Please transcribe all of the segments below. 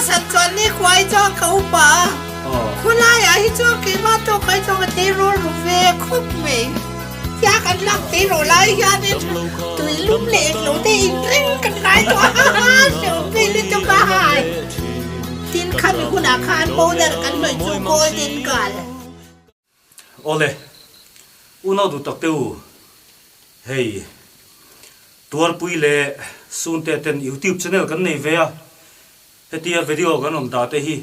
san chuan ni khua hi chuan ka upa a, khawlaiah hi chuan keimah tawk ai chuan ka tleirawl ru ve khawp mai. Tia kan lak tleirawl lai hianin tui lum leh eng lo te in reng kan ngai tawh a, hrehawm ve lutuk a hai. Tin, khami hunah khan powder kan hnawih chu golden girl. Awle, unau duh tak te u, hei Tuarpui leh Sunte ten YouTube channel kan nei ve a, hetia video kan rawn dah te hi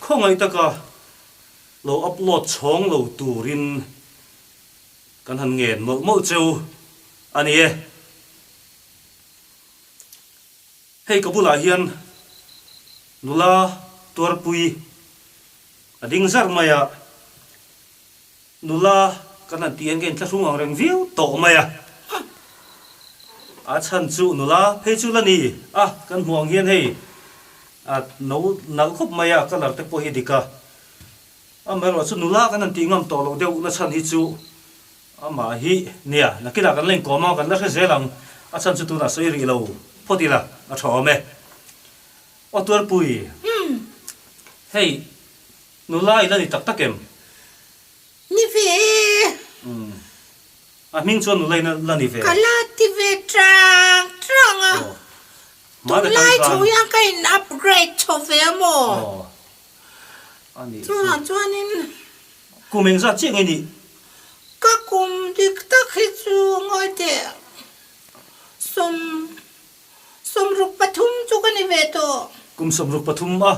khawngaih taka lo upload chhawng lo turin kan han ngen mawlh mawlh cheu a ni e. Hei ka bulah hian nula Tuarpui A ding zar mai a, nula kan han tih hian ka inthlahrung ang reng viau tawh mai a. A chhan chu nula phei chu la ni a, kan hmuh ang hian hei a no nalh khawp mai a, colour te pawh hi dik a. Amaherawh chu nula kan han tih ngam tawh loh deuh na chhan hi chu amah hi nia, nakinah kan la inkawm ang, kan la hre zel ang, a chhan chu tunah sawi rih lo phawt ila a tha awm e. Aw Tuarpui, hei nula i la ni tak tak em? Ni ve e. Umm, a hming chuan nula i la ni ve. Ka la ti ve tang tang a, tunlai chho hian ka in upgrade chho ve a maw? Aw, a nih chu. Chuvang chuanin. Kum engzat chiah nge nih? Ka kum dik tak hi chu ngawi teh sawm. 63 chu ka ni ve tawh. Kum 63 a?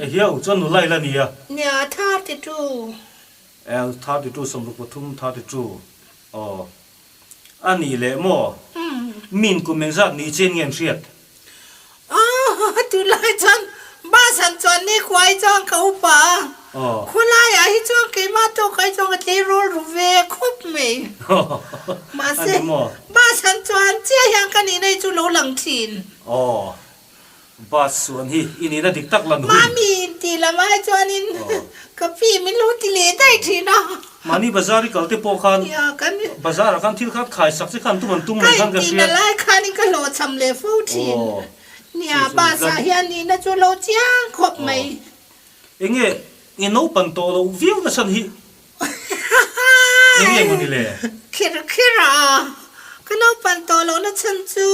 E hiau, chuan nula ila nia. Nia, 32. E, 32, 63, 32. Aw. A nih leh maw? Min kum engzat ni chen nge an hriat? Aw, tunlai chuan bus an chuan ni khuai chuan ka upa a. Aw. Khawlaiah hi chuan keimah tawk ai chuan ka tleirawl ru ve khawp mai. Mahse, A ni maw? Bus han chuan chiah hian ka nihna hi chu lo lang thin. Aw, bus chuan hi i nihna dik tak lan hun. Mami in tih lam ai chuanin ka pi min lo ti leh daih thin a. Mahni bazar i kal te pawh khan bazar ah khan thil khat khai sak che khan tum an tum mai khan ka hria. Ka intihna lai khanin ka hlawhchham leh fo thin. Nia, bus ah hian nihna chu lo chiang khawp mai. Enge i naupan tawh loh viau na chhan hi enge maw ni le? Kher kher a, ka naupan tawh loh na chhan chu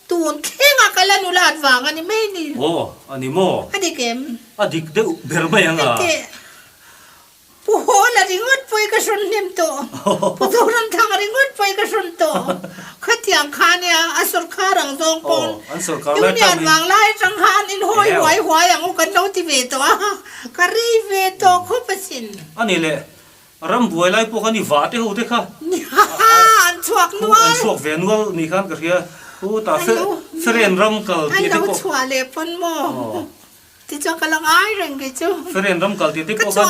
tun thlengah ka la nulat vang a ni mai ni. Aw, a ni maw? A dik em? A dik deuh ber mai ang a. Heti. Pu Hawla ringawt pawh i ka hrawn hnem tawh. Pu Zoramthanga ringawt pawh i ka hrawn tawh. Khatiang kha nia, a sawrkar ang zawng pawn Union vang lai atang khan in hawi huai huai ang u kan lo ti ve tawh a, ka rei ve tawh khawp asin. A ni le, ram buai lai pawh khan i vah te ho te kha an chhuak nual. An chhuak ve nual ni khan ka hria. Khutah Feren ram kal tih te pawh. An lo chhuah leh pawn maw? Tichuan ka la ngai reng kei chu. Feren ram kal tih te pawh khan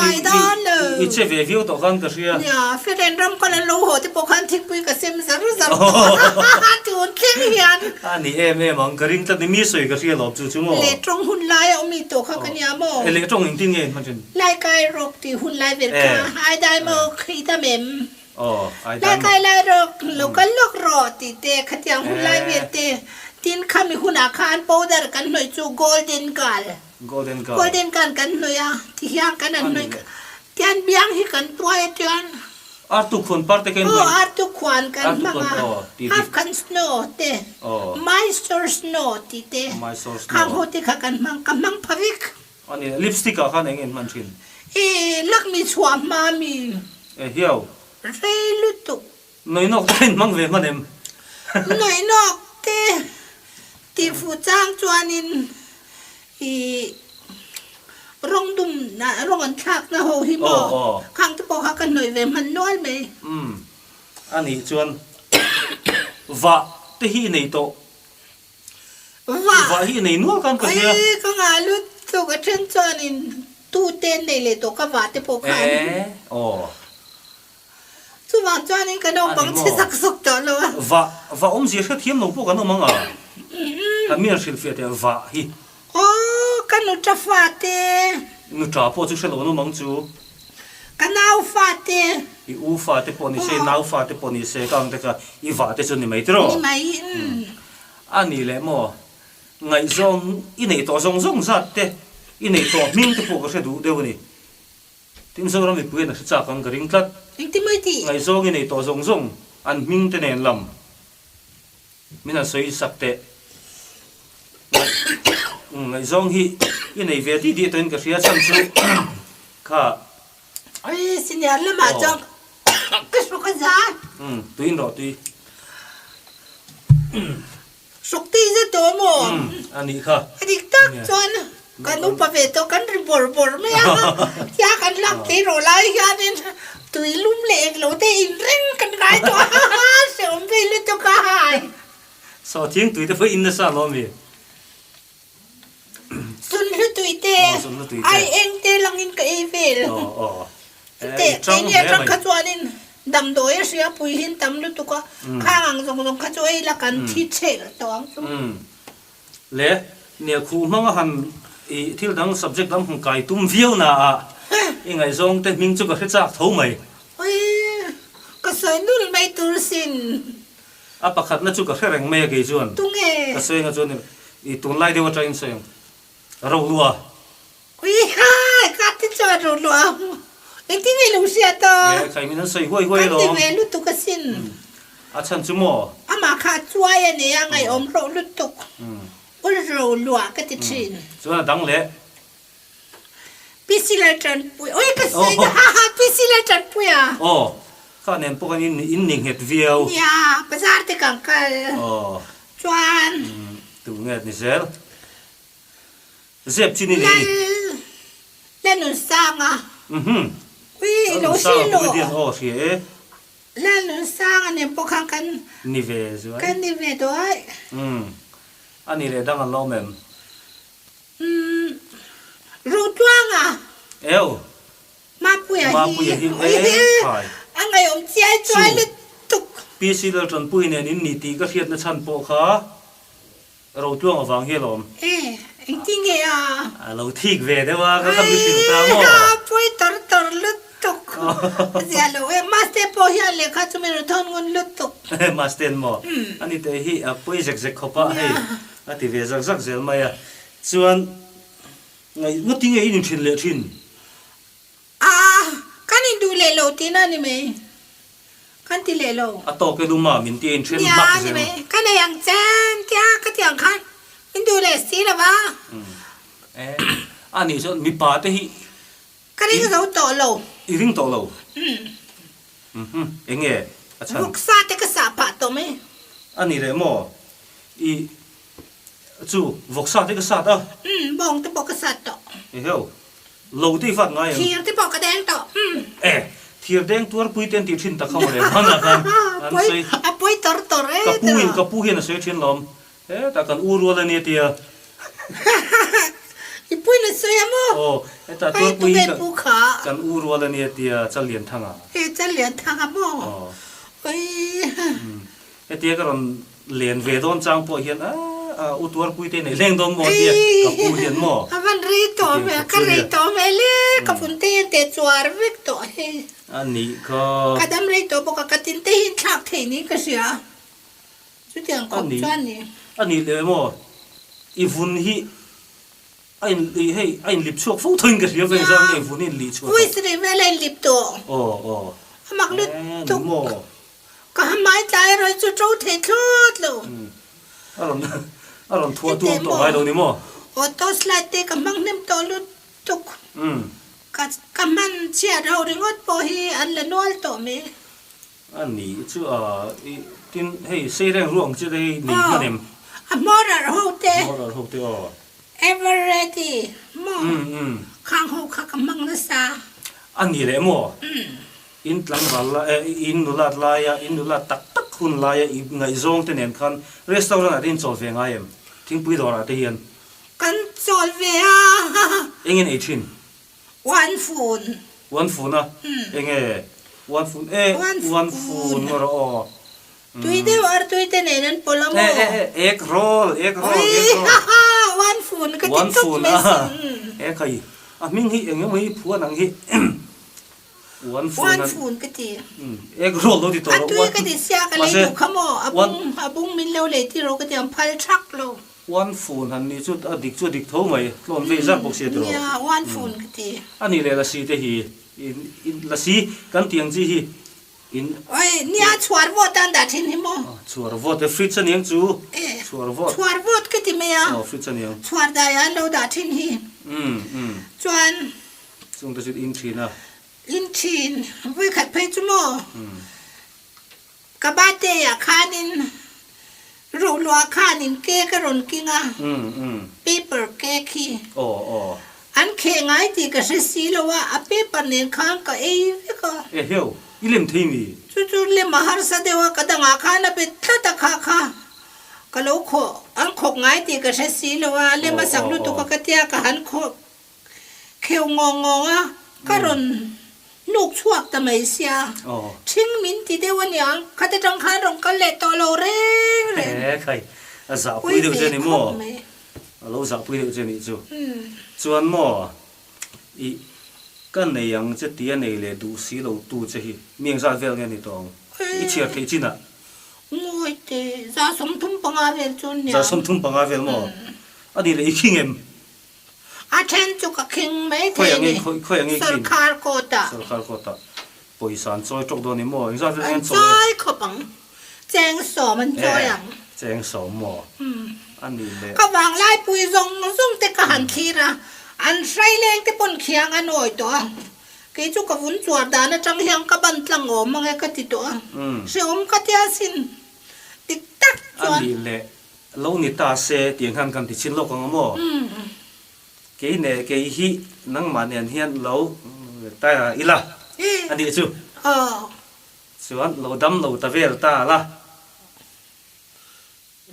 i che ve viau tawh khan ka hria. Nia, Feren ram kal an lo haw te pawh khan thingpui ka sem zar zar tawh a tun thleng hian. A ni em em ang, ka ring tlat ni mi sawi ka hria lawm chu chu maw. Leh tawng hun lai a awm i tawh kha ka nia maw. E leh tawng engtin nge hman thin? Lai kai rawk tih hun lai vel kha ai dai maw khi dam em? Aw, ai dai maw. Lai kai lai rawk lo kal lawk rawh tih te khatiang hun lai vel te. Tin, khami hunah khan powder kan hnawih chu golden girl, Golden girl. Golden girl kan hnawih a, tihian kan han hnawih Ani le. tian biang hi kan tuai a tian. Artuk khuan par te ka in Aw, hnawih. artuk khuan kan Artuk hmang khuan, a, aw, tih dik. Afghan snow te, Aw. Mysore snow tih te, Mysore snow. khang ho te kha kan hmang, ka hmang pha vek. Ani le, lipstick ah khan eng in hman thin? E, lakmi chhuah hma mi. E, hiau. Rei lutuk. Nawinawk te in hmang ve hman em? Nawinawk te tih fuh chang chuanin i rawng dum rawng an thlak na ho hi maw khang te pawh kha ka hnawih ve hman nual mai. Umm a nih chuan vah te hi i nei tawh. Vah Vah hi i nei nual khan ka hria. Aii ka ngah lutuk a then chuanin tu te an nei leh tawh ka vah te pawh khan. Ee aw. Chuvang chuanin ka naupang chhe zak zawk tawh lo a. Vah, vah awmzia hrethiam lo pawh kan awm ang a. Kan mi an hrilhfiah teh vah hi. Aw, ka nuṭa fate. Nuṭa pawh chu hre lo an awm ang chu. Ka nau fate. I u fate pawh ni se, i nau fate pawh ni se, ka ang te kha i vah te chu ni mai tiraw? Ni mai, umm. A nih leh maw? Ngaihzawng i neih tawh zawng zawng zat te, i neih tawh hming te pawh ka hre duh deuh a ni. Tin Zoram mipui an a hre chak ang ka ring tlat. Engti mai tih? Ngaihzawng i neih tawh zawng zawng an hming te nen lam min han sawi sak teh. Ngaihzawng hi i nei ve dih dih tawhin ka hria chhan chu kha. Oi senior lamah chuan ka hru ka za. Umm tuiin rawh tui. Hruk tih zet tawh maw? Umm a nih kha. A dik tak chuan kan upa ve tawh kan ri bawrh bawrh mai a, tia kan lak thei rawh lai hianin tui lum leh eng lo te in reng kan ngai tawh a, hrehawm ve lutuk a hai. Sawhthing tui te pawh in nasa alawm i. Sunhlu tui te, ai eng te langin ka ei vel. Chuteh keini atang kha chuanin damdawi a hria pui hin tam lutuk a, khang ang zawng zawng kha chu ei la kan thi chhel tawh ang chu. Le, nia khuh hmanga han i thil dang subject dang han kai tum viau na ah i ngaihzawng te hming chu ka hre chak tho mai. Oi, ka sawi nul mai tur sin. A pakhatna chu ka hre reng mai a kei chuan. Tunge? Ka sawi anga chuan i tunlai deuh atangin sawi ang. Rohlua. Ui hai, ka ti chuan Rohlua. Engtin nge lo hriat a? E, khai min an sawi huai huai alawm. Kan ti ve lutuk asin. A chhan chu maw? Amah kha a chuai a nia, ngaihawm hlawh lutuk. Ul Rohlua ka ti thin. Chuan a dang leh. PC Laltanpui, oi ka sawi ta ha ha, PC Laltanpui a. Aw, kha nen pawh khan in in ni nghet viau. Nia, bazar te kan kal. Aw. Chuan. Tu nge ni zel? Zep chin i nei ni. Lal, Lalnunsanga. Mhm. Ui, i lo hre lo. Comedian aw hria e. Lalnunsanga nen pawh khan kan. Ni ve zuai. Kan ni ve duai. Umm, a ni leh dang an lo awm em? Umm Rotluanga. Eo. Mapuia hi. Mapuia hi e khai. A ngaihawm chiai chuai lutuk. PC Laltanpui nen in ni tih ka hriatna chhan pawh kha Rotluanga vang hi alawm. E, engtin nge a? A lo thik ve deuh a, ka mi hrilh ta maw? A pawi tar tar lutuk. A zia lo e, Maste pawh hian lehkha chu min rawn thawn ngun lutuk. Maste an maw? Ani te hi a pawi zek zek khawp a hei. A ti ve zak zak zel mai a. Chuan, ngaih ngawt tinge in inthin leh thin? A, kan induh leh lo tihna a ni mai. Kan ti leh lo. A tawk e luma min ti a inthen hmak zel. Nia a ni mai. Ka nei ang chen tia ka ti ang khan min duh leh si lo va. E, a nih chuan mipa te hi. Ka ring zo tawh lo. I ring tawh lo? Umm eng nge a chhan? Vawksa te ka sah phah tawh mai. A ni leh maw? I chu vawksa te ka sat a? Umm bawng te pawh ka sat tawh. Eheu, lo te i vat ngai em? Thir te pawh ka deng tawh. Umm. E, thir deng tuar pui te an tih thin tak kha mawle hmanah khan an sawi. A pawi tawr tawr e. Ka pu in ka pu hian a sawi thin lawm. Hetah kan u rual a nia tia. I puin a sawi a maw? Aw, hetah tuarpui hi kan u rual a nia tia Challianthanga. He Challianthanga maw? Aw. Oi. Hetia ka rawn len ve dawn chang pawh hian a u tuarpui te nei leng dawn maw tia ka pu hian maw? A van rei tawh hmel, ka rei tawh hmel e, ka vun te hian teh chuar vek tawh hei. A nih kha. Ka dam rei tawh bawk a, ka tin te hi in thlak thei niin ka hria. Chutiang khawp chuan ni. A nih leh maw? I vun hi a in i hei a inlip chhuak fo tho in ka hria veng zan nge vun hi inlih chhuah tawh. Voice rih vel a inlip tawh. Aw aw. A mak lutuk. Ni maw? Ka hamai tlai erawh hi chu to thei thlawt lo. A rawn a rawn thuah tuam tawh ngai lo ni maw? Aw torch light te ka hmang hnem tawh lutuk. Ka ka hman chhiat ho ringawt pawh hi an la nual tawh mai. A nih chu a i tin hei sei reng ruang chi te hi nei hman em? A hmawr arh ho te. Hmawr arh ho te aw. Ever ready maw? Khang ho kha ka hmang nasa. A ni leh maw? In tlangval la eh in nulat laia in nulat tak tak hun laia i ngaihzawng te nen khan restaurant ah te in chawl ve ngai em? Thingpui dawrah te hian. Kan chawl ve a. Engin ei thin? Uan fun. Uan fun a? Enge uan fun e uan fun maw rawh aw. Tui deuh ar tui te nen an pawlh a maw? E e e egg roll egg roll egg roll. Ui haha uan fun ka ti tawp mai sin. E khai a hming hi eng emaw hi phuan ang hi uan fun Uan fun ka ti. Egg roll lo ti tawh rawh. A tui ka ti sia ka lei duh kha maw a bung a bung min lo lei tir rawh ka ti ang phal thak lo. Uan fun han nih chu a dik chu a dik tho mai, tlawn vei zar bawk sia tiraw? Nia, uan fun ka ti. A nih leh lasi te hi, lasi kan tih ang chi hi in. Oi, nia chhuar vawt a an dah thin hi maw? Chhuar vawt e, fridge a niang chu. E, chhuar vawt. Chhuar vawt ka ti mai a. Aw, fridge a niang. Chhuar daiah an lo dah thin hi. Umm, umm. Chuan. Chung te chu in thin a. In thin, vawikhat phei chu maw? Ka birthday-ah khanin Rohluah khanin cake a rawn king a, paper cake hi. An kheh ngai tih ka hre si lo a, a paper nen khan ka ei vek a. Eheu, i lem thei mi? Chu chu lem a harsa deuh a, ka dangah khan a bet tlat a kha kha. Ka lo khawh, an khawk ngai tih ka hre si lo a, lem a sak lutuk a ka tia ka han khawh Kheu ngawng ngawng a, ka rawn hnuk chhuak ta mai sia. Ṭhing min ti deuh a niang, khata ṭang khan rawn kal leh tawh lo reng reng. He khai, a zahpui deuh che ni maw? A lo zahpui deuh che nih chu. Chuan maw, i ka nei ang che tia nei leh duh si lo tu che hi mi engzat vel nge ni tawh ang? I chhiar theih chinah. Ngawi teh, 35 vel chu nia. 35 vel maw? A nih leh i khing em? A then chu ka khing mai thei a ni. Sorkar court-ah. Sorkar court-ah pawisa an chawi tawk dawn ni maw? Engzat vel nge an chawi? An chawi khawp ang. Cheng sawm an chawi ang. Cheng sawm maw? A nih leh. Ka vanglai pui zawng zawng te ka han thlir a, an hrai leng te pawn khiang a nawi tawh a. Kei chu ka vun chuar dan atang hian ka ban tlang awm ang e ka ti tawh a. Hrehawm ka tia sin. Dik tak chuan. A nih leh. Lo ni ta se tih ang hian kan ti chin lawk ang a maw? Kei neh kei hi nangmah nen hian lo ta ila a nih chu. Chuan lo dam lo ta vel ta la.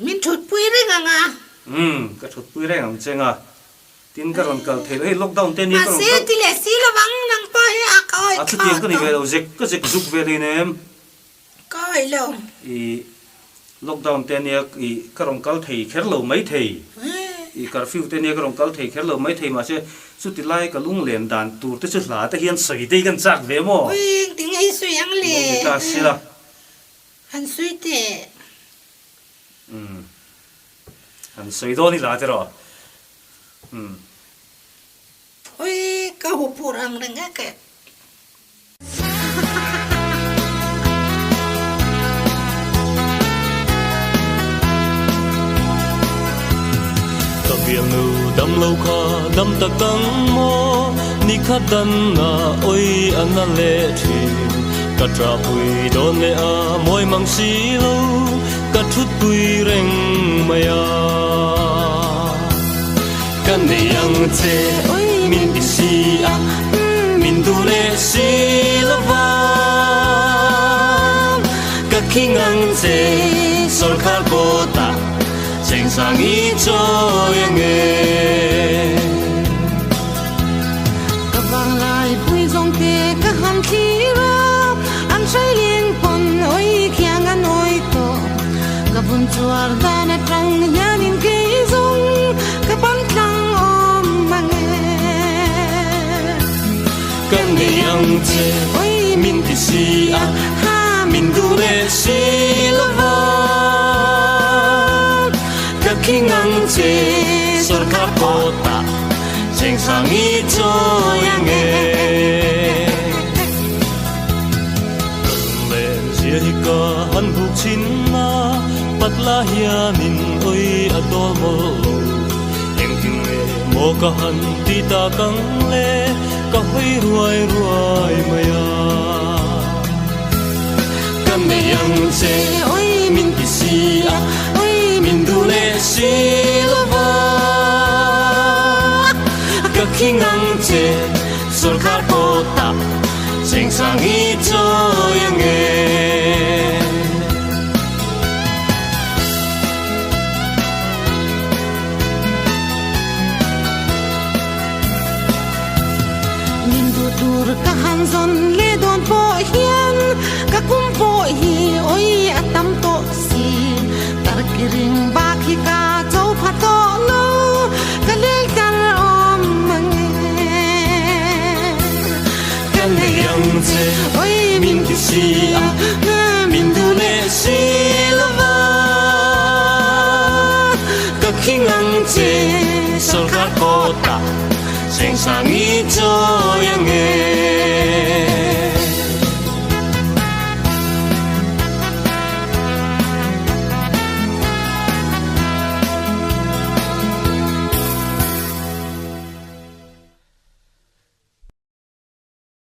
Min thutpui reng ang a. Umm ka thutpui reng ang cheng a. Tin ka rawn kal thei lo hei lockdown te nia ka rawn kal. Mahse ti leh si lovang nang pawh hi a ka awih A chutiang ka ni ve lo zek ka zek zuk ve hleinem. Ka awih lo. I lockdown te ania i ka rawn kal thei kher lo mai thei. I curfew te ania ka rawn kal thei kher lo mai thei mahse chuti lai ka lunglen dan tur te chu hla te hian sawi te hi kan chak ve maw? Ui engtin nge i sawi ang le? Lo ni ta sila. Han sawi teh. Umm. Han sawi dawn i la te rawh. Umm. Ui ka huphurh ang reng e ke. Ka bialnu dam lo kha dam tak ang maw Ni khat dan a oi a na leh thin Ka tah pui dawn leh a mawi mang si lo Ka thut pui reng mai a Ka nei ang che min ti si a Min duh leh si lo va Ka khing ang che sawrkhar kawtah Cheng sang i chawi ang e. Ka vanglai pui zawng te ka han thlir a, An hrai leng pawn awi khiang an awi tawh. Ka vun chuar dan atang hianin kei zawng ka ban tlang awm mang e. Ka nei ang che min ti si a, min duh leh si lo va. Ka khing ang che sawrkhar kawtah cheng sang i chawi ang e. Ka lunglen zia hi ka han buk chin a, patla hianin oi a dawl mawlh lo. Engtin nge maw ka han ti tak ang le, ka hawi ruai ruai mai a. Ka nei ang che min ti si a, min duh leh si lo va. Ka khing ang che sawrkhar kawtah cheng sang i chawi ang e. Min duh tur ka han zawn leh dawn pawh hian ka kum pawh hi awi a tam tawh si. Tarkiring bak hi ka cho pha tawh lo, ka lel tar awm mang e. Ka nei ang che min ti si a, min duh leh si lo va. Ka khing. Chengsang i chawi ange.